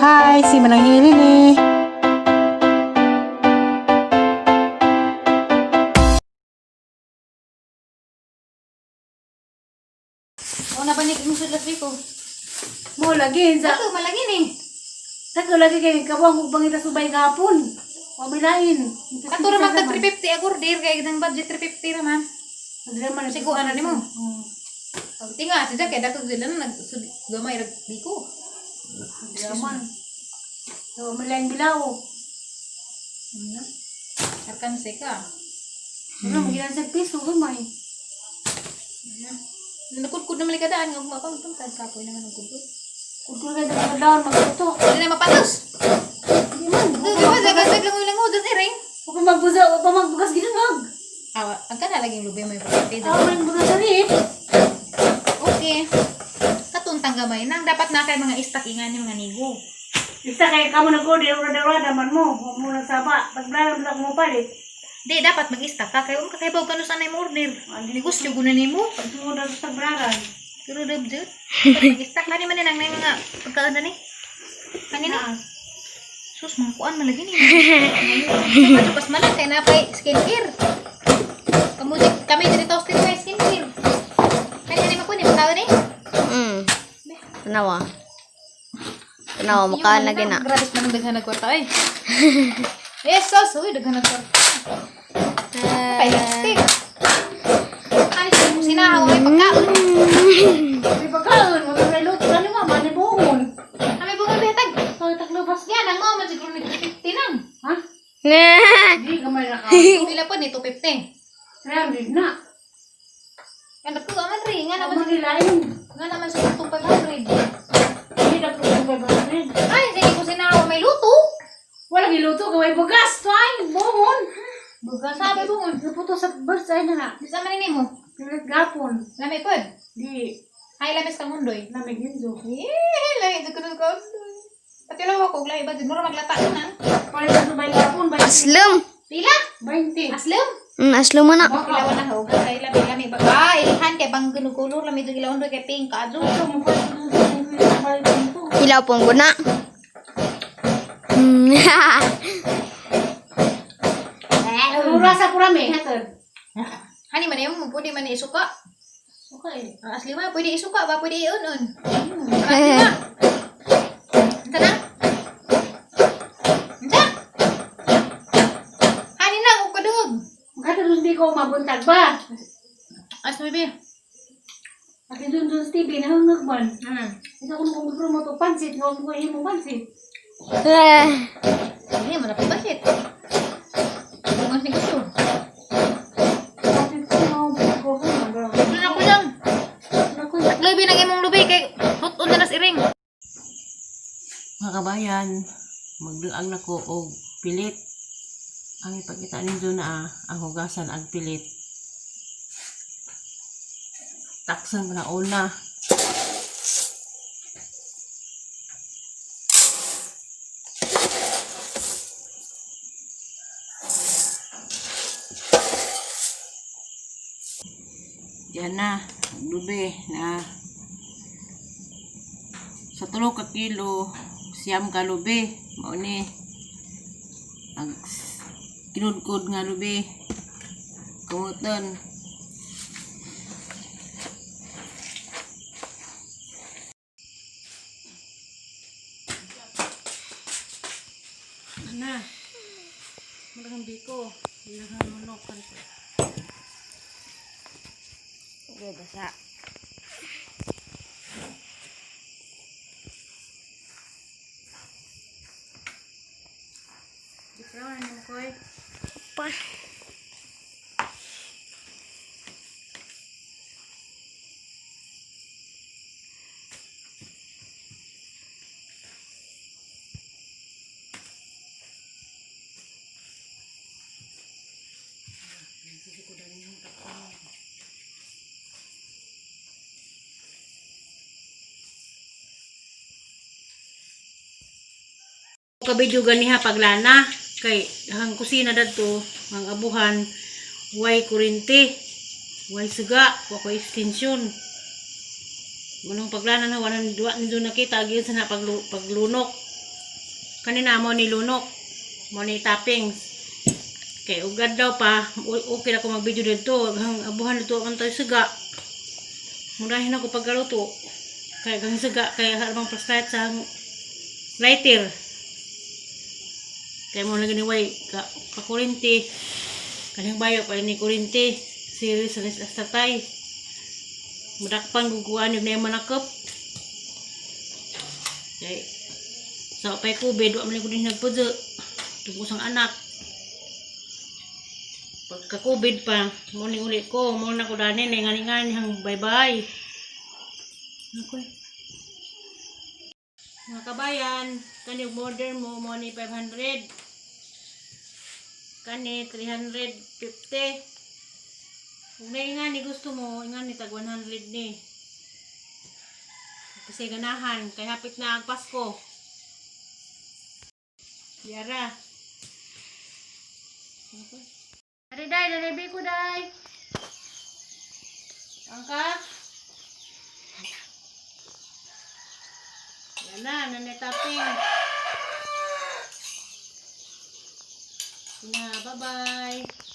Hi, si Manang Hili ni. O nabanig mo sa last week ko. Mo lagi sa Ato malagi ni. Tago lagi kay kabang kung pangita subay gapon. Wa milain. Ato ra man tag 350 ag order kay nang budget 350 ra man. Naman Siguan na nimo. Pag tinga si Jack kay dato sila nag gamay ra biko. Naman. So milain bilaw. Ano? Arkanse ka. Ano mo gilan sa piso gamay. Ano? Nakudkud na malikadaan nga ugma pang tungtad kapoy naman ang kudkud. Kudkul kay sa daon magluto. Hindi na mapatos. Di man. Di ba dagan lang lang mo dyan ring. Wa pa magbusa, wa pa magbugas ginangag. Awa, ang kana laging lubi may pagkape. Aw man bugas ari. Okay. Katuntang gamay nang dapat na kay mga istak ingan ni mga nigo. Isa kay kamo nag-order ura man mo. Wa mo nagsaba. Paglalam sa mo palit. Di dapat mag-istak ka kay um kakaibaw kanu sa mo order. Negosyo guna nimo. Pagsunod sa braran. Pero dab jud. Mag-istak kani man nang mga pagkaon na ni. Kani ni. Sus, mga kuan man lagi ni. Sa pas man lang kay napay skincare. Kamu kami diri toasted may skincare. Kani ni makuha ni makaon ni. Tanawa. Tanawa, mukha na gina. Grabe man ang daghan nagkwarta ay. Yes, sus, uy daghan nagkwarta. Pay lipstick. Ani sa kusina ako may pagkaon. May pagkaon, wala may luto ano nga man bungon. Kami bungon bitag. So taklobas. Yan ang mo man siguro ni 250 nang. Ha? Di gamay na ka. Pila po ni 250. 300 na. Ano ko aman ri nga naman Ano nilain? nga naman sa itong 500. Hindi na ko 500. Ay, sige ko sinawa may luto. Wala giluto kay bugas to ay bungon. Bugas sabi bungon. Naputo sa birds ay na na. Bisa man nimo. Pilit gapon. Lami pod. Di Ay lamis kang hundoy. lamig hinzo. Eh, lami jud kuno ka hundoy. Pati lang ako og lahi ba jud mura maglata na. Palit sa subay gapon Aslum! Pila? 20. Aslum. Aslum mo na. Pila na ho. Kay lami lami ba. Ah, ilihan kay bang color lami jud ila hundoy kay pink ka adto. Ito mo pa palit dito. Hilaw pong guna. Rura sa purami hatod. Hani man yung pwede man isuka. Okay. Ang asli man pwede isuka ba pwede iun-un. Ang asli ma. Unsa na? Unsa? Hani na og kadug. Makatulong di ko mabuntag ba? As mo be. Akin dun dun Stevie nahungag man. Isa kung kung promote og pansit, nga ko himo pansit. Hindi mo na pabasit. Bungas negosyo. Pansit ko mo ko ko bro. Doon ako lang. Naku, Lubi nang imong lubi kay hot-on na nas iring. Mga kabayan, magduang na ko og pilit. Ang ipakita ninyo na ang hugasan ang pilit. Taksan ko na una. Diyan na, lubi na. Sa tulo ka kilo, 9 ka lubi. Mao ni. Ang kinudkod nga lubi. Kumutan. Ana. Malagang biko. Malagang manok. Okay, basa. Di pa naman mo koy. Pa. Kabidyo ganiha paglana kay ang kusina dadto ang abuhan way kurente, way suga, wa ko extension. Manong paglana na wala duwa ninyo nakita agin sa na paglunok. Kanina mo ni lunok. Mo ni toppings. Kay ugad daw pa, okay na ko mag-video dito. Hang abuhan dito ang tayo suga. Murahin ako pagkaluto. Kay kang suga kay harmang flashlight sa lighter. Kay mo lagi ni way ka kakurente. Kanang bayo pa ni kurente. Series sa tatay. Madakpan guguan yung na manakop. Kay sa pay COVID, wa man ko din nagpudyo. Tungkol sang anak. Pagka COVID pa, mo ni uli ko, mo na ko dani ni ngani ngani hang bye-bye. Okay. Mga kabayan, kani order mo mo ni 500. Kani 350. Kung na ni gusto mo, ingan ni tag 100 ni. Kasi ganahan, kay hapit na ang Pasko. Yara. Okay. Dari day, dari ko day. Angka. Yan na, nanetaping. Na, bye-bye.